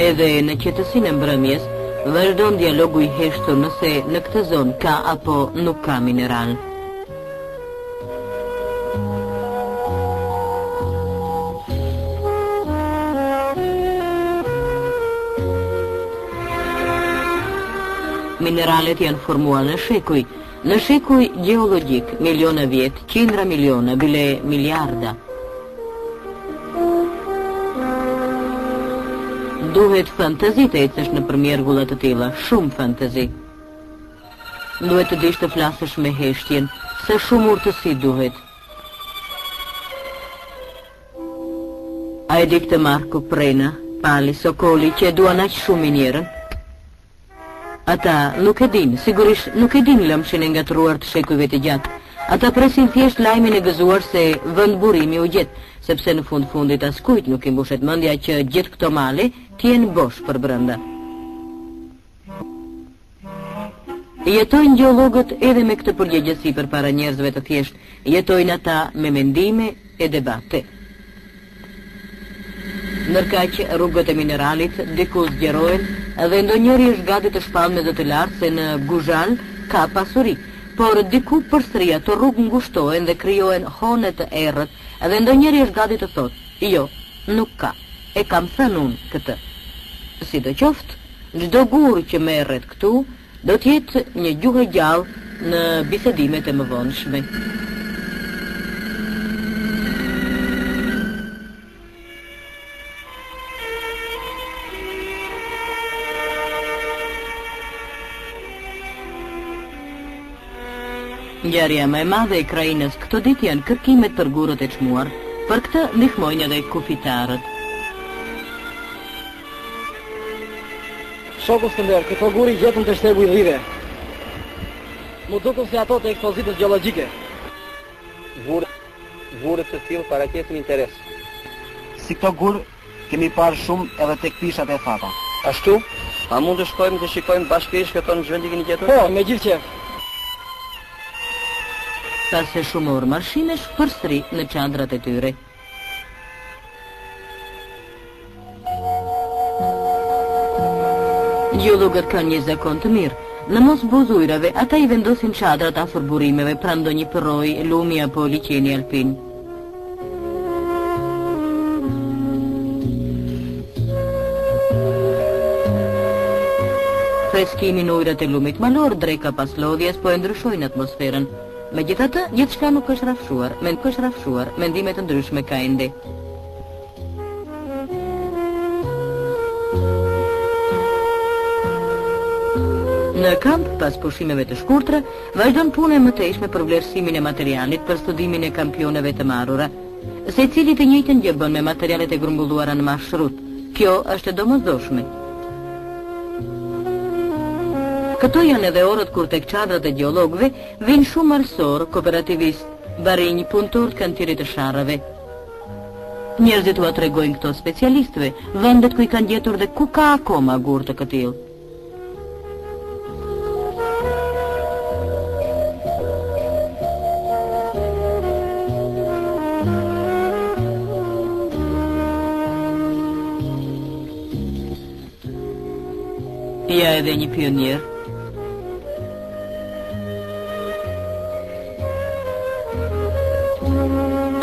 Edhe në qetësinë e mbrëmjes, vazhdon dialogu i heshtur nëse në këtë zonë ka apo nuk ka mineral. Mineralet janë formuar në shekuj, në shekuj gjeologjikë, miliona vjet, qindra miliona, bile miliarda. Duhet fantazi të ecësh nëpër mjergulla të tilla, shumë fantazi. Duhet të dish të flasësh me heshtjen, sa shumë urtësi duhet. A e di këtë Marku Prena, Pali, Sokoli, që e duan aq shumë minierën? Ata nuk e dinë, sigurisht nuk e dinë lëmshin e ngatërruar të shekujve të gjatë. Ata presin thjesht lajmin e gëzuar se vendburimi u gjet, sepse në fund fundit askujt nuk i mbushet mendja që gjithë këto male të jenë bosh përbrenda. Jetojnë gjeologët edhe me këtë përgjegjësi përpara njerëzve të thjeshtë, jetojnë ata me mendime e debate. Ndërkaq, rrugët e mineralit diku zgjerohen dhe ndonjëri është gati të shpallë me zë të lartë se në Guzhal ka pasuri, por diku përsëri ato rrugë ngushtohen dhe krijohen hone të errët dhe ndonjëri është gati të thotë, jo, nuk ka, e kam thënë unë këtë. Sidoqoftë, Çdo gur që merret këtu do të jetë një gjuhë e gjallë në bisedimet e mëvonshme. Ngjarja më e madhe e krahinës këto ditë janë kërkimet për gurët e çmuar. Për këtë ndihmojnë edhe kufitarët. Shoku Skënder, këto gurë i gjetëm te shtegu i dhive. M'u dukën si ato të ekspozitës gjeologjike. Gurë, gurë të tillë paraqesin interes. Si këto gurë kemi parë shumë edhe tek pishat e thata. Ashtu? A mund të shkojmë të shikojmë bashkërisht këto në ç'vend i keni gjetur? Po, me gjithë qejf. Pas shumë orë marshimesh përsëri në çadrat e tyre. Gjeologët kanë një zakon të mirë. Në mos buzë ujërave, ata i vendosin çadrat afër burimeve pranë ndonjë përroi, lumi apo liqeni alpin. Freskimi në ujërat e lumit malor, dreka pas lodhjes, po e ndryshojnë atmosferën. Megjithatë, gjithçka nuk është rrafshuar, me nuk është rrafshuar, mendime të ndryshme ka ende. Në kamp, pas pushimeve të shkurtra, vazhdon puna e mëtejshme për vlerësimin e materialit për studimin e kampioneve të marrura. Secili të njëjtën gjë bën me materialet e grumbulluara në marshrut. Kjo është e domosdoshme. Këto janë edhe orët kur tek çadrat e gjeologëve vijnë shumë malësorë, kooperativistë, barinj, punëtorë të kantierit të sharrave. Njerëzit ua tregojnë këto specialistëve, vendet ku i kanë gjetur dhe ku ka akoma gurë të këtillë. Ja edhe një pionier.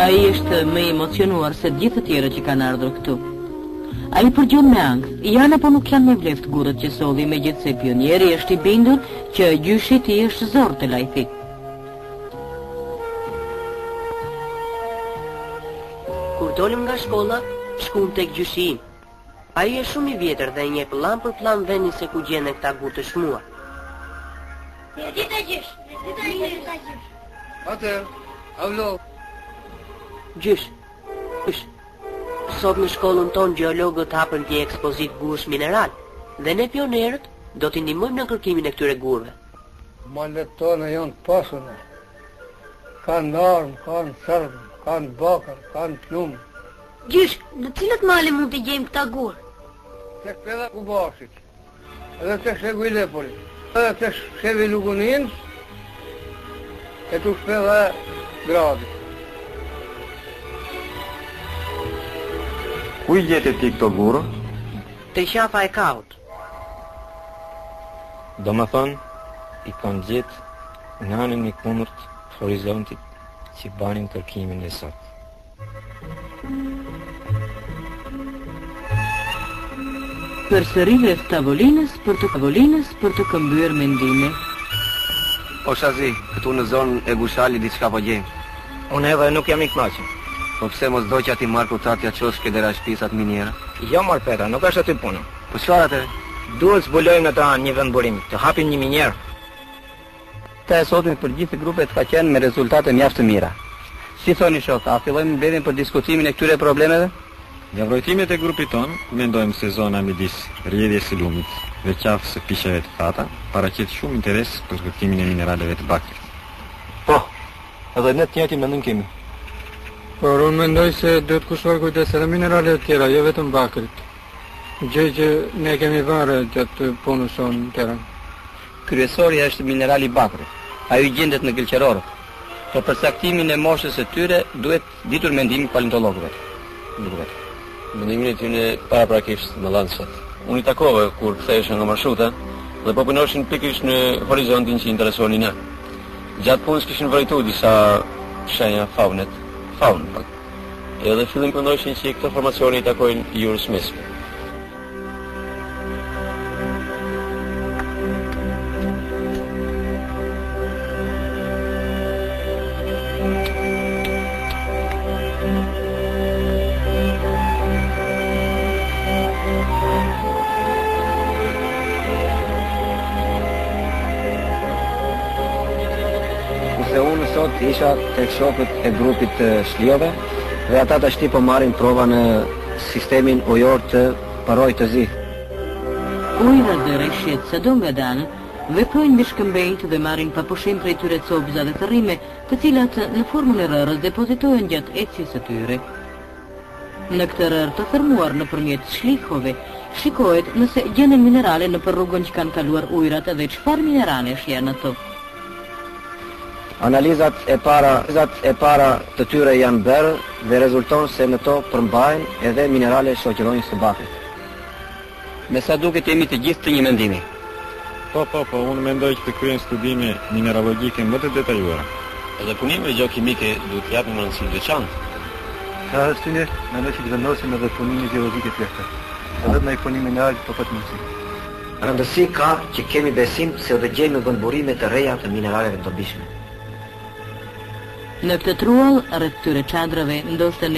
Ai është më i emocionuar se gjithë të tjerët që kanë ardhur këtu. Ai përgjon me ankth, janë apo nuk janë me vleftë gurët që solli, megjithëse pionieri është i bindur që gjyshi i tij është zor të lajthit. Kur dolëm nga shkolla, shkum tek gjyshi im. Ai është shumë i vjetër dhe e njeh pllan për pllan vendin se ku gjenden këta gurë të çmuar. Mirëdita gjysh, mirëdita gjysh. Atëherë, avlo. Gjysh, gjysh, sot në shkollën tonë gjeologët hapën një ekspozitë gurësh mineral dhe ne pionerët do t'i ndihmojmë në kërkimin e këtyre gurëve. Malet tona janë të pasuna. Kanë armë, kanë sërmë, kanë bakër, kanë plumb. Gjysh, në cilët male mund t'i gjejmë këta gurë? Tek shpella e Kubashit, edhe tek shtegu i Lepurit, edhe tek shtegu i Luguninës, e te shpella e Gradit. Ku i gjete ti këto gurë? Te qafa e Kaut. Domethënë, i kam gjetë në anën e kundërt të horizontit që banim kërkimin e sot. Përsëri rreth tavolinës për të tavolinës për të këmbyer mendime. O Shazi, këtu në zonën e Gushalit diçka po gjejmë. Unë edhe nuk jam i kënaqur. Po pse mos do që ati Marku tat t'ia çosh ke dera e shtëpisë atë minierë? Jo mor Petra, nuk është aty puna. Po çfarë atëherë? Duhet zbulojmë në atë anë një vendburim, të hapim një minierë. Dita e sotme për gjithë grupet ka qenë me rezultate mjaft të mira. Si thoni shokë, a fillojmë mbledhjen për diskutimin e këtyre problemeve? Nga vrojtimet e grupit tonë, mendojmë se zona midis rrjedhjes së lumit dhe qafës së pishave të thata paraqet shumë interes për kërkimin e mineraleve të bakrit. Po, edhe ne të njëjtin mendim kemi. Por unë mendoj se duhet kushtuar kujdes edhe mineraleve të tjera, jo vetëm bakrit. Gjë që ne kemi vënë re gjatë punës sonë në terren. Kryesorja është minerali i bakrit. Ai gjendet në gëlqerorët. Për përcaktimin e moshës së tyre duhet ditur mendimi i paleontologëve. Mendimin e tyre paraprakisht më dhanë sot. Unë i takova kur kthehesha nga marshuta dhe po punoshin pikërisht në horizontin që interesonin ne. Gjatë punës kishin vrojtuar disa shenja faunet, faunë në fakt. Edhe fillim mendoshin që këto formacione i takojnë jurës mesme. Kurse unë sot isha tek shokët e grupit të Shlijove dhe ata tashti po marrin prova në sistemin ujor të Përroit të Zi. Ujërat dhe reshjet sado ngadalë, veprojnë mbi shkëmbenjtë dhe marrin pa pushim prej tyre copëza dhe thërrime, të cilat në formën e rërës depozitohen gjatë ecjes së tyre. Në këtë rërë të thërrmuar nëpërmjet shlihove, shikohet nëse gjenden minerale nëpër rrugën që kanë kaluar ujërat dhe çfarë mineralesh janë ato. Analizat e para analizat e para të tyre janë bërë dhe rezulton se në to përmbahen edhe minerale shoqëronjës të bakrit. Me sa duket jemi të gjithë të një mendimi. Po, po, po, unë mendoj që të kryhen studime mineralogjike më të detajuara. Edhe punimeve gjeokimike duhet t'i japim rëndësi të veçantë. Krahas tyne, mendoj që të vendosim edhe punime gjeologjike të lehta. Edhe ndonjë punim mineral po pat mundësi. Rëndësi ka që kemi besim se do të gjejmë vendburime të reja të mineraleve të dobishme. Në këtë truall, rreth këtyre çadrave, ndoshta ne.